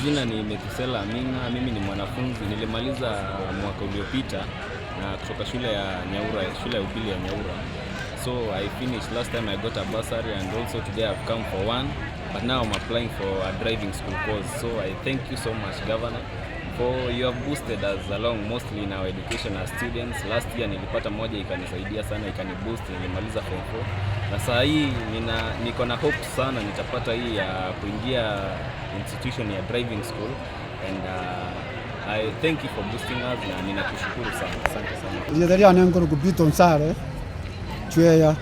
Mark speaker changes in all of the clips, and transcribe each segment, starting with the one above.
Speaker 1: majina ni Methusela Aminga, mimi ni mwanafunzi, nilimaliza mwaka uliopita na kutoka shule ya Nyaura, shule ya upili ya Nyaura. So I finished last time I got a bursary and also today I've come for one but now I'm applying for a driving school course. So I thank you so much governor for you have boosted us along mostly in our education as students. Last year nilipata moja ikanisaidia sana ikaniboost, nilimaliza form 4 na saa hii nina niko na hope sana nitapata hii ya kuingia institution ya driving school and I thank you for boosting us na ninakushukuru sana, asante sana.
Speaker 2: Rieta riane nkorokwa Peter Onsare Chweya,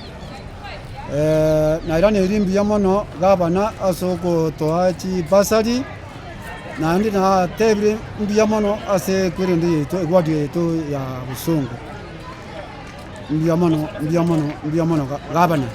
Speaker 2: nairaneirie mbuya mono gavana ase ogotoa chibursary, naende natebire mbuya mono ase equerendo yaito eward yaito ya Bosongo. Mbuya mono, mbuya mono, mbuya mono gavana.